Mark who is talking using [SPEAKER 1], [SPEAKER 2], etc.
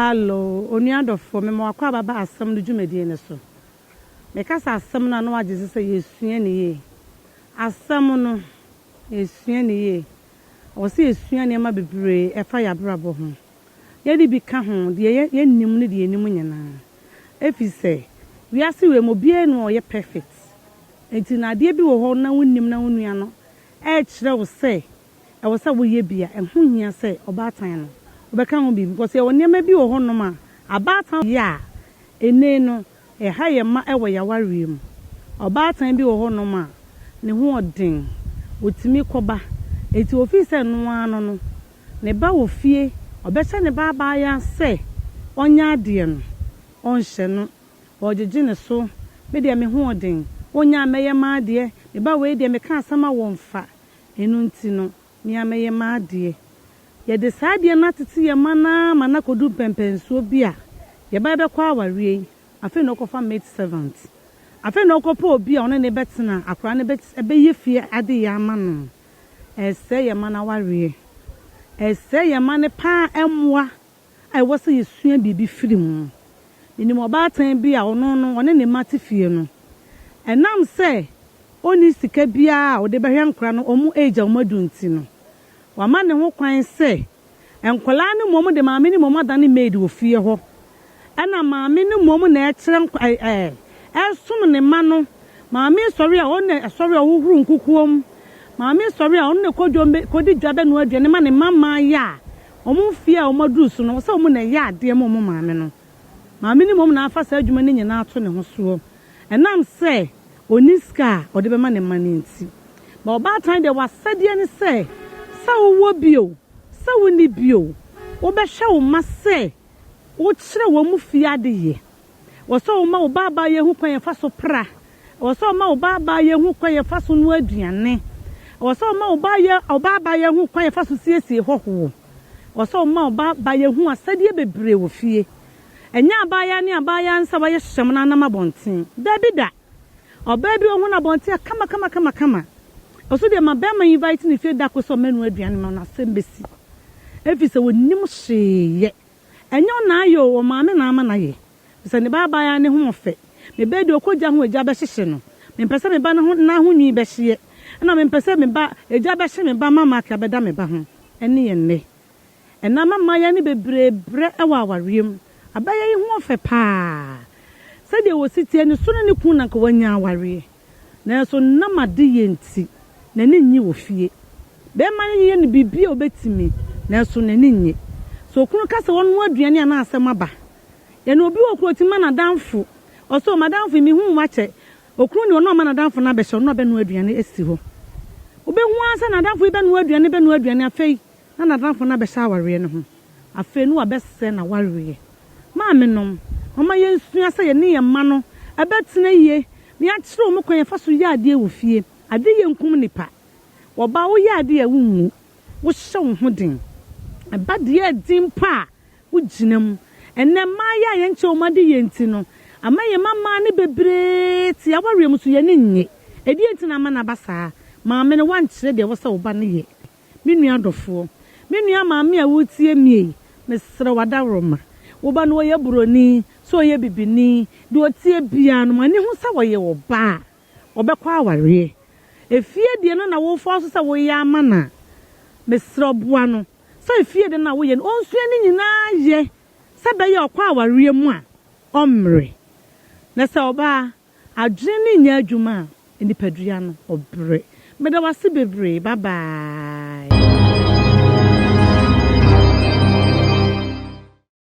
[SPEAKER 1] Hallo, onua dɔfoɔ, mema w'akwaaba ba asɛm no dwumadie no so. Meka sɛ asɛm no a na wagye so sɛ yɛsua no yie. Asɛm no, yɛsua no yie. Ɛwɔ sɛ yɛsua nneɛma bebree ɛfa yɛn abrabɔ ho. Yɛde bi ka ho, deɛ yɛnnim ne deɛ yɛnim nyinaa. Ɛfiri sɛ, wiase wei mu obiara nni hɔ a ɔyɛ perfect. Enti na adeɛ bi wɔ hɔ na wonnim na wo nua no ɛrekyerɛ wo sɛ ɛwɔ sɛ woyɛ bi a, ɛho hia sɛ ɔbaatan no wobɛka ho biribi because yɛwɔ nneɛma bi wɔ hɔnom a abaatan yɛ a ɛnnɛ no ɛha yɛn mma wɔ yɛn awareɛ mu. Ɔbaatan bi wɔ hɔnom a ne ho ɔden, ɔtumi kɔba, enti ɔfii sɛ ɛno ara no no, ne ba wɔ fie, ɔbɛhyɛ ne ba abaayewa sɛ ɔnyɛ adeɛ no, ɔnhyɛ no, ɔregyegye ne so, me deɛ me ho ɔden, ɔnyɛ a mɛyɛ m'adeɛ, me ba wei deɛ meka asɛm a wɔmfa, ɛno nti no, me ara mɛyɛ m'adeɛ. Yɛde saa adeɛ no atete yɛn mma no ara ma no akɔdu mpɛnpɛnsoɔ bi a, yɛba bɛkɔ awareɛ yi, afei na ɔkɔfa maid servant. Afei na ɔkɔpɛ obi a ɔne no bɛtena, akwadaa no bɛyɛ fie adeyɛ ama no. Ɛresɛe yɛn mma no awareɛ. Ɛresɛe yɛn mma no paa mmoa a ɛwɔ sɛ yɛsua biribi firi mu. Menim ɔbaatan bi a ɔno no, ɔne ne mma te fie no, ɛnam sɛ ɔnni sika biara a ɔde bɛhwɛ nkwadaa no wɔn age a wɔadu nti no, wama ne ho kwan sɛ nkwadaa no mmom de maame no mmom adane maid wɔ fie hɔ. Ɛna maame no mmom na ɛkyerɛ nkwa ɛɛ ɛsom ne mma no. Maame sɔre a ɔno na ɛsɔre a ɔhohoro nkukuo mu. Maame sɔre a ɔno na ɛkɔ dwom kɔdi dwa bɛnoa aduane ma ne mma mmaa yɛ a wɔn fie a wɔaduru so no sɛ wɔn na ɛyɛ adeɛ ma wɔn maame no. Maame no mmom na afa saa adwuma no nyinaa ato ne ho soɔ. Ɛnam sɛ ɔnni sika a ɔde bɛma ne mma no nti. Ma ɔbaatan deɛ w'asɛdeɛ ne sɛ, sɛ wowɔ bi o, sɛ wonni bi o, wobɛhwɛ wo mma sɛ wokyerɛ wɔn mu fie adeyɛ. Wɔ sɛ woma wo ba abaayewa hu kwan yɛfa so pra. Wɔ sɛ woma wo ba abaayewa hu kwan yɛfa so noa aduane. Wɔ sɛ woma wo ba yɛ ɔba abaayewa hu kwan yɛfa so siesie hɔhoɔ. Wɔ sɛ woma wo ba abaayewa hu asɛdeɛ bebree wɔ fie. Ɛnyɛ abaayewa ne abaayewa nsa wɔayɛ hyɛm na anam abɔnten. Dabi da. Ɔbaa bi wɔ ho na abɔnten a kama kama kama kama. Ɔso deɛ ma bɛrima invite ne fie da ko sɛ ɔmɛnoa aduane ma no asɛm bɛsi. Ɛfiri sɛ wɔnnim hwee yɛ. Ɛnyɛ ɔna ayɛ o, ɔmaame na ama no ayɛ. Sɛ ne ba abaayewa ne ho ɔfɛ. Me ba deɛ ɔkɔ gya ho egya bɛhyehye no. Mempɛ sɛ me ba no ho nan ho nwi bɛhyeɛ. Ɛna mempɛ sɛ me ba egya bɛhye me ba ma mark abɛda me ba ho. Ɛne yɛn nnɛ. Ɛna ama mmaayewa no bebree brɛ wɔ awareɛ mu. Abaayewa yi ho ɔfɛ paa. Sɛdeɛ wɔsi teɛ ne so ne ne kunu na anka wɔanya awareɛ. Nanso nam adeyɛ nti, n'ani nnye wɔ fie. Barima no yɛ no biribi a ɔbɛtumi, nanso n'ani nnye. Sɛ okunu ka sɛ ɔnnoa aduane a na asɛm aba. Yɛne obi wɔ kuro ɔtumi ma n'adamfo. Ɔsɛ o m'adamfo yi mehuu wo akyɛ. Okunu deɛ ɔno ɔma n'adamfo no abɛhyɛ ɔno abɛnoa aduane asi hɔ. Wobɛhu ara sɛ n'adamfo yi bɛnoa aduane bɛnoa aduane afei na n'adamfo no abɛhyɛ awareɛ no ho. Afei no wabɛsɛe n'awareɛ. Maamenom, momma yɛnsua sɛ yɛne yɛn mma no bɛtena yie na yɛakyerɛ wɔn kwan a yɛfa so yɛ adeɛ wɔ fie. Adeyɛ nkum nnipa. Ɔbaa woyɛ adeɛ a wonwu. Wohyɛ wo ho den. Ɛba deɛ ɛden mpo a, wogyina mu. Ɛnnɛ mmaa yi a yɛnkyɛ wɔn adeyɛ nti no, ama yɛn mma mmaa no bebree te awareɛ mu so yɛn ani nnye. Ɛdeɛn nti na ama no aba saa? Maame no woankyerɛ deɛ ɛwɔ sɛ wo ba no yɛ. Me nua dɔfoɔ, me nua maame a woretie me yi, mesrɛ wo adaworoma, wo ba no ɔyɛ buroni, sɛ ɔyɛ bibini, deɛ ɔteɛ biara no, ma no hu sɛ ɔyɛ ɔbaa a ɔbɛkɔ awareɛ. Efie deɛ no na wofa so sɛ woyɛ ama no a, mesrɛ wo boa no sɛ efie deɛ no a woyɛ no, ɔnsua ne nyinaa yɛ sɛ ɛbɛyɛ a ɔkɔ awareɛ mu a, ɔmmrɛ. Na sɛ ɔbaa, adwene no nyɛ adwuma a, nipadua no, ɔbrɛ. Meda wo ase bebree. Bye bye.